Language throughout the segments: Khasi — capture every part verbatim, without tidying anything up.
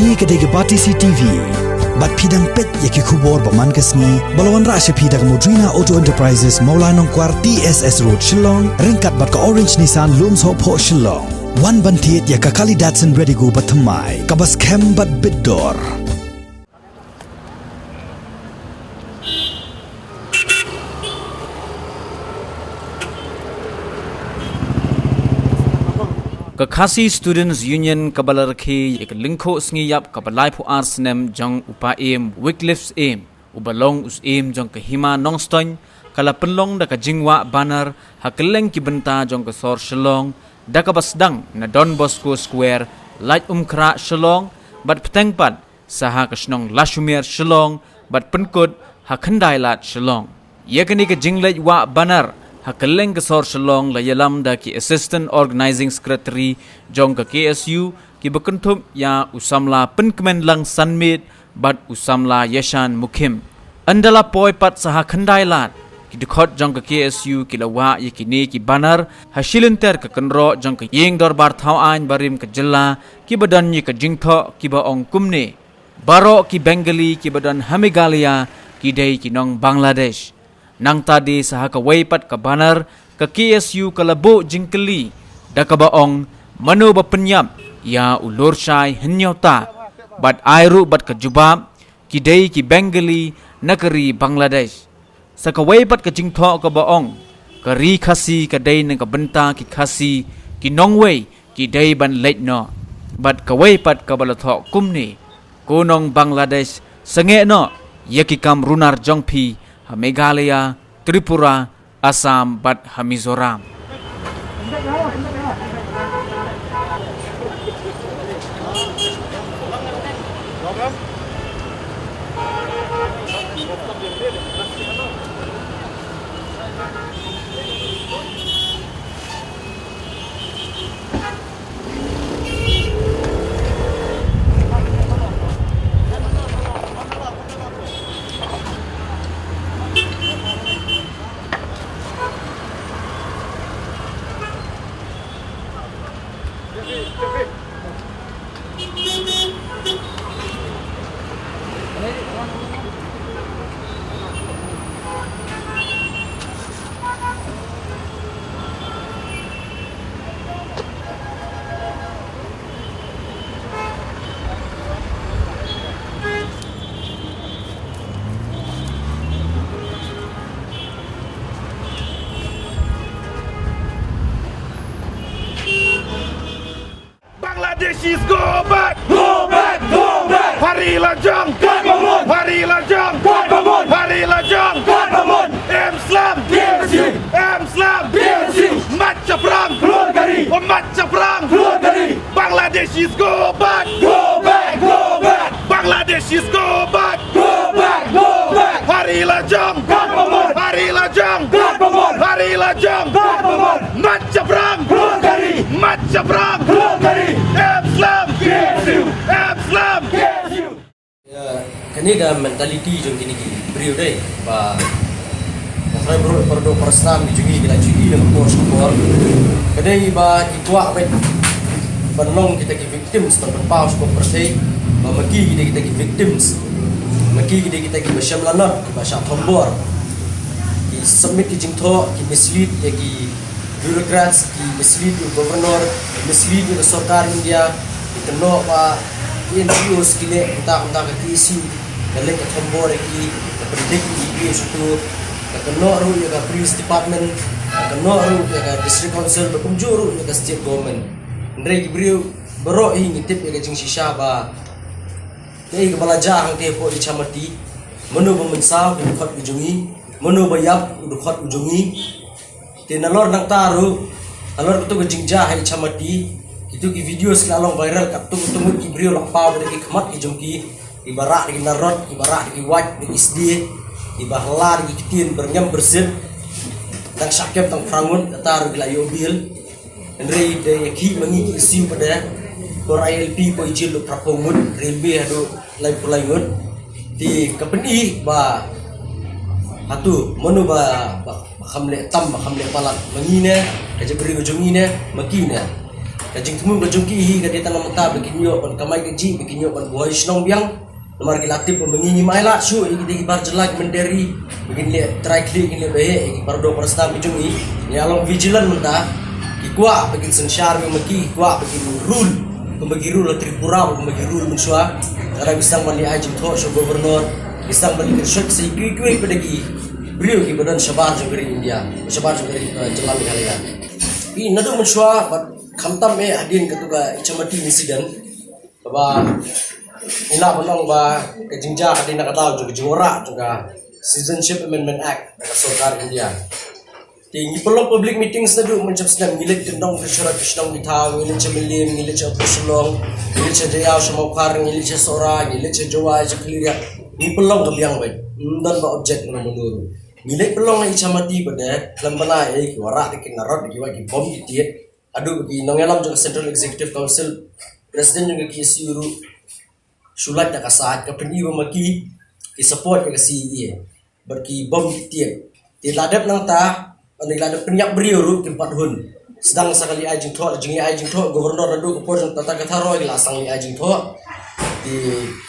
Kane ka dei ka Batesi T V. Bad phi dang peit ïa ki khubor ba man ka sngi ba la wanrah sha phi da ka Modrina Auto Enterprises, Mawlai Nongkwar, T S S Road, Shillong, ryngkat bad ka Orange Nissan, Lumsohphoh, Shillong. Wan ban thied ïa ka Kali Datsun Redigo ba thymmai, kaba skhem bad bit dor. Ka Khasi Students Union kaba la rakhe ïa ka lyngkhuh sngi ïap kaba laiphew ar snem jong u Bah Im Wycliffe Syiem, uba long u Syiem jong ka Hima Nongstoiñ, ka la pynlong da ka jingwah banner ha kylleng ki bynta jong ka sor Shillong, da kaba sdang na Don Bosco Square, Laitumkhrah, Shillong, bad bteng pat sa ha ka shnong Lashumer, Shillong, bad pynkut ha Khyndai Lad, Shillong. Ïa kane ka jingleit wah banner ha kylleng ka sor Shillong la ïalam da ki Assistant Organising Secretary jong ka K S U, kiba kynthup ïa u samla Pynkmenlang Sanmiet bad u samla Ïashan Mukhim. Ynda la poi pat sa ha Khyndai Lad, ki dkhot jong ka K S U ki la wah ïa kine ki banner ha shilynter ka kynroh jong ka Ïing Dorbar Thawaiñ barim ka jylla, kiba don ïa ka jingthoh kiba ong kumne: Baroh ki Bengali kiba don ha Meghalaya ki dei ki nong Bangladesh. Nangta de sa ha kawei pat ka banner, ka K S U ka la buh jingkylli da kaba ong: Mano ba pynïap ïa u Lurshai Hynñiewta? Bad ai ruh bad ka jubab: Ki dei ki Bengali na ka ri Bangladesh. Sa kawei pat ka jingthoh kaba ong: Ka ri Khasi ka dei na ka bynta ki Khasi, ki nongwei ki dei ban leit noh. Bad kawei pat kaba la thoh kumne: Ko nong Bangladesh, sangeh noh ïa ki kam runar jong phi ha Meghalaya, Tripura, Assam bad ha Mizoram. Bangladeshis, go back! Go back! Go back! Hari Lajong! Kat Bamon! Hari Lajong! Kat Bamon! Hari Lajong! Kat Bamon! Im Slam! P S U! Im Slam! P S U! March Chaprang! Klur Kari! March Chaprang! Klur Kari! Bangladeshis, go back! Go back! Go back! Bangladeshis, go back! Go back! Go back! Hari Lajong! Kat Bamon! Hari Lajong! Kat Bamon! Hari Lajong! Kat Bamon! March Chaprang! Klur Kari! March Chaprang! Klur Kari! Im Slam! P S U! Im Slam! P S U! Ya, kane ka mentality jong kine ki briew dei ba ka trai bro, para doh para snam ki jong ngi ki la ju ïohi na ka por sha ka por. Ka dei ba ki kwah beit ban long kita ki victims, ban pynpaw sha ka pyrthei ba ma ki ki dei kita ki victims, ma ki ki dei kita kiba shem lanot, kiba shah thombor. Ki submit ki jingthoh, ki mislead ïa ki bureaucrats, ki mislead ïa u governor, ki mislead ïa ka sorkar India, ki kynnoh ba ki N G Os ki leh kumta kumta, ka K S U ka leit ka thombor ïa ki, ka pyndik ïa ki shuh, ka kynnoh ruh ïa ka police department, ka kynnoh ruh ïa ka district council, ba kumjuh ruh ïa ka state government. Hynrei ki briew baroh hi ngi tip ïa ka jingshisha ba kaei kaba la jia hangtei hapoh Ichamati, mano ba mynsaw ki dkhot ki jong ngi, mano ba ïap u dkhot u jong ngi. Te nalor nangta ruh, halor kito ka jingjia ha Ichamati, kito ki videos ki la long viral, katto katto ngut ki briew la paw da ki khmat ki jong ki, kiba rah da ki narot, kiba rah da ki wait, da ki sdieh, kiba hla da ki ktien byrngem byrsit. Tang shah kem tang phra ngut, kata ruh ki la ïoh bail. Hynrei da ïa ki ma ngi ki issue pat de, por I L P poi jail haduh phra phew ngut, railway haduh laiphew lai ngut. Te ka pyni ba hato mano ba, ba, ba kham leh tam, ba kham leh palat, ma ngi ne, ka jaitbynriew ka jong ngi ne, ma ki ne. Ka jingthmu ka jong ki hi ka dei tang namar ba kin ïoh ban kamai kajih, ba kin ïoh ban buhai shnong biang. Namar ki la tip ba ma ngi ngim ailad shuh ïa ki dei ki bar jylla ki mynder ri, ba kin leh trai khlieh, kin leh baheh ïa ki pardoh parasnam ki jong ngi. Ngi long vigilant mynta. Ki kwah ba kin synshar biang ma ki, ki kwah ba kin rule kumba ki rule ha Tripura, kumba ki rule mynshuwa. Lada ki sdang ban leh ai jingthoh sha u governor, ki sdang ban leh kyrshoit sa ïa kiwei kiwei pat de ki briew kiba don shabar jong ka ri India, shabar jong ka ri, eh, jylla Meghalaya. Phi, naduh mynshuwa bad khamtam eh hadien kato ka Ichamati incident, kaba ngi lah ban ong ba ka jingjia ka dei na ka daw jong ka jingwanrah jong ka Citizenship Amendment Act na ka sorkar India. Te ngi pynlong public meetings naduh mynta snem, ngi leit kyndong ki shnong ki thaw, ngi leit sha Mylliem, ngi leit sha Upper Shillong, ngi leit sha Jaïaw, sha Mawkhar, ngi leit sha Sohra, ngi leit sha Jowai, sha Khliehriat. Ngi pynlong ka biang beit, ym don ba object mano mano ruh. Ngi leit pynlong ha Ichamati pat de, khlem bna ei, ki wanrah da ki narod, da ki wait ki bom ki tied. Haduh ba ki nongïalam jong ka Central Executive Council, President jong ka K S U ruh shu lait da ka side, ka pyni ba ma ki ki support ïa ka C A A bad ki bom ki tied. Te la dep nangta, ynda ki la dep pynïap briew ruh kim pat hun. Sdang sa ka leh ai jingthoh, jingleh ai jingthoh, Governor naduh ka por jong Tata Katha Roy ki la sdang leh ai jingthoh. Te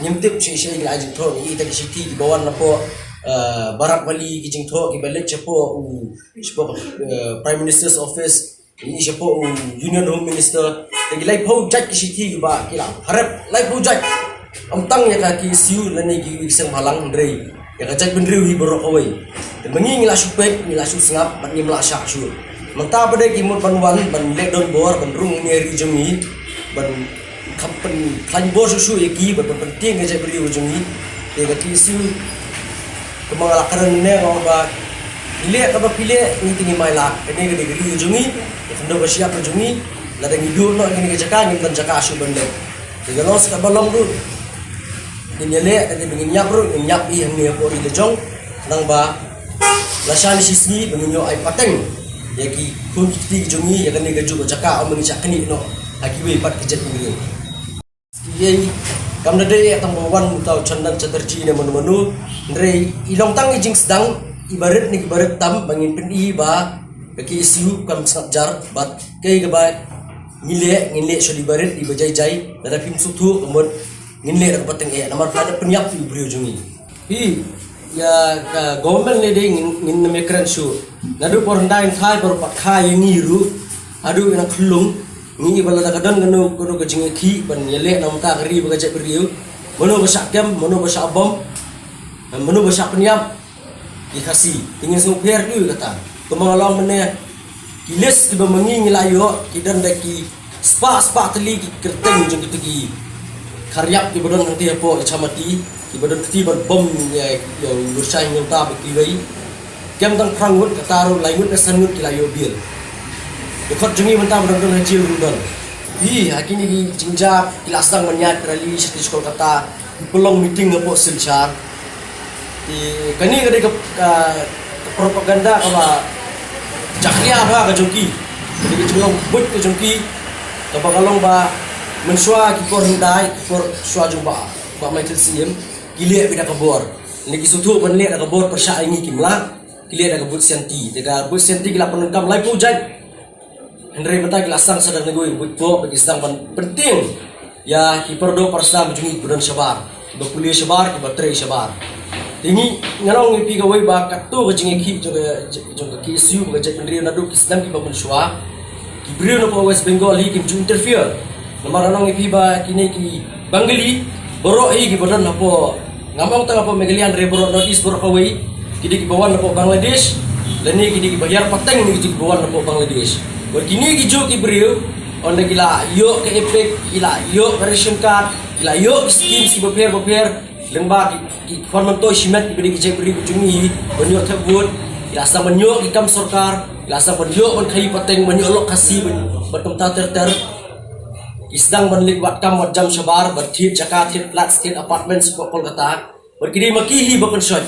ngim tip shisha ki leh ai jingthoh, ngi ïohi tang ki shithi kiba wan napoh, eh, Barak Valley, ki jingthoh kiba leit shapoh u, shapoh, eh, Prime Minister's Office. Ngi shapoh u Union Home Minister, te ki laiphew jait ki shithi kiba ki la pharep, laiphew jait. Ym tang ïa ka K S U lane kiwei ki seng bhalang, hynrei ïa ka jaitbynriew hi baroh kawei. Te ma ngi ngi la shu peit, ngi la shu sngap, bad ngim lah shah shuh. Mynta pat de ki mut ban wan ban leh donbor, ban rung ïa ka ri jong ngi, ban kham pynkhlaiñ bor shuh shuh ïa ki, ban pyntieng ïa ka jaitbynriew jong ngi. Te ka K S U, kumba nga la kren mynne, nga ong ba phi leh kaba phi leh, ngi te ngim ailad. Kane ka dei ka ri ka jong ngi, ka khyndew ka shyiap ka jong ngi. Lada ngi duh noh ïa kane ka jaka, ngim don jaka shuh ban leh. Te ka long sa kaba long ruh, ngin ïaleh, lada ngin ïap ruh, ngin ïap hi hangne hapoh ri la jong. Khnang ba lashai lashisngi ba ngin ïoh ai pateng ïa ki khun ki kti ki jong ngi ïa kane kajuh ka jaka, ym ba ngin shah knieh noh ha kiwei pat ki jaitbynriew. Ïa, kam da dei tang ba wan uta u Chandan Chatterjee ne mano mano, hynrei i long tang i jingsdang iba rit ne iba rit tam ba ngin pyni ba ka K S U kam sngap jar, bad kaei kaba ngi leh, ngin leh sha iba rit iba jai jai. Lada phim sngewthuh ka mut ngin leh da kaba tyngeh, namar ba la dep pynïap ïa u briew jong ngi. Hi, ïa ka government lei dei ngin, ngin nym ïakren shuh. Naduh por hyndai hyndai baroh pat kha ïa ngi ruh, haduh ïa nang khyllung, ngi ba lada ka don kano kano ka jingïakhih ban ïaleh na bynta ka ri bad ka jaitbynriew, mano ba shah kem, mano ba shah bom, mano ba shah pynïap, ki Khasi. Te ngin sngewpher ïa kata. Kumba nga la ong mynne, ki list kiba ma ngi ngi la ïoh, ki don da ki spah spah tylli ki kyrteng jong kito ki khariap kiba don hangtei hapoh Ichamati, kiba don kti ban bom ïa, ïa u Lurshai Myntha bad kiwei. Kem tang phra ngut, kata ruh lai ngut ne san ngut ki la ïoh bail. Dkhot jong ngi mynta ba dang don ha jail ruh don. Hi, ha kine ki jingjia ki la sdang ban ïaid rally sha Kolkata, ki pynlong meeting hapoh Silchar. Te kane ka dei ka, ka, ka propaganda kaba jakhlia bha ka jong ki. Ka dei ka jinglong buit ka jong ki, kaba ka long ba mynshuwa ki por hyndai, ki por shuwa jong Bah, Bah Michael Syiem, ki leh beit da ka bor. Lane ki sngewthuh ban leh da ka bor pyrshah ïa ngi kim lah, ki leh da ka buit sianti. Te ka buit sianti ki la pyndonkam laiphew jait. Hynrei mynta ki la sdang sa da kawei ka buit pop, ba ki sdang ban pyntieng ïa ki pardoh parasnam jong ngi kiba don shabar, kiba pule shabar, kiba trei shabar. Te ngi, ngan ong ïa phi kawei ba kato ka jingïakhih jong ka, jong ka K S U bad ka jaitbynriew naduh ki snem kiba mynshuwa, ki briew napoh West Bengal hi kim ju interfere. Namar ngan ong ïa phi ba kine ki Bengali baroh hi kiba don hapoh, ngam ong tang hapoh Meghalaya, hynrei baroh North East baroh kawei, ki dei kiba wan napoh Bangladesh, lane ki dei kiba hiar pateng ne ki dei kiba wan napoh Bangladesh. Bad kine ki juh ki briew, ynda ki la ïoh ka EPIC, ki la ïoh ka ration card, ki la ïoh ki schemes kiba pher bapher, lyngba ki, ki khwan myntoi shimet kiba dei ki jaitbynriew ka jong ngi ban ïoh thep vote, ki la sdang ban ïoh ki kam sorkar, ki la sdang ban ïoh ban khaïi pateng, ban ïoh lok Khasi, ban, ban kumta ter ter. Ki sdang ban leit wad kam wad jam shabar, ban thied jaka, thied flat, thied apartment shapoh Kolkata. Bad ki dei ma ki hi ba pynshoi.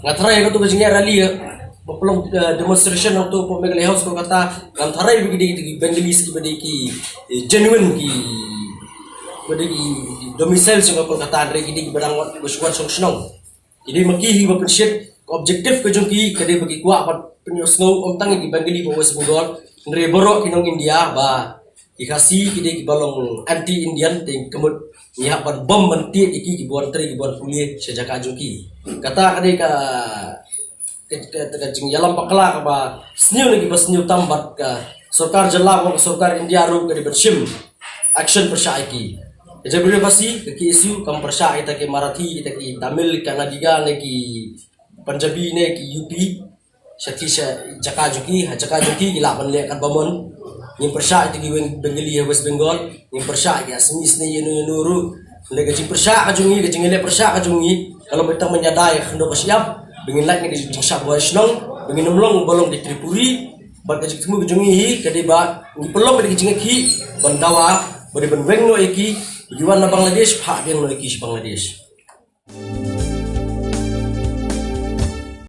Nga tharai ha kato ka jingïaid rally, eh, ba pynlong, eh, demonstration hangto hapoh Meghalaya House Kolkata, ngam tharai ba ki dei ki Bengalis kiba dei ki, eh, genuine ki, ba dei ki domicile jong ka Kolkata, hynrei ki dei kiba dang wan, ba shu wan shong shnong. Ki dei ma ki hi ba pynshit, ka objective ka jong ki ka dei ba ki kwah ban pynïohsngew ym tang ïa ki Bengali ba West Bengal, hynrei baroh ki nong India ba Ki Khasi ki dei kiba long anti Indian, te ka mut ngi hap ban bom ban tied ïa ki, kiba wan trei, kiba wan pule sha jaka jong ki. Kata ka dei ka ka, ka, ka jingïalam bakla kaba sniew na kiba sniew tam bad ka sorkar jylla bad ka sorkar India ruh ka dei ban shim action pyrshah ïa ki. Ka jaitbynriew Khasi, ka K S U kam pyrshah ïa kita ki Marathi, kita ki Tamil, Kannadiga ne ki Punjabi ne ki U P sha ki, sha jaka jong ki, ha jaka jong ki ki lah ban leh katba mon. Ngim pyrshah ïa kita ki Bengali ha West Bengal, ngim pyrshah ïa ki Assamese ne ïano ïano ruh. Leh ka jingpyrshah ka jong ngi, ka jingleh pyrshah ka jong ngi ka long ba tang ban ïada ïa ka khyndew ka shyiap, ba ngin lait na ka jingshah buhai shnong, ba ngin ym long ba long ki Tripuri. Bad ka jingthmu ka jong ngi hi ka dei ba ngi pynlong ka dei ka jingïakhih ban dawa ba dei ban weng noh ïa ki, ba ki wan na Bangladesh, phah biang noh ïa ki sha Bangladesh.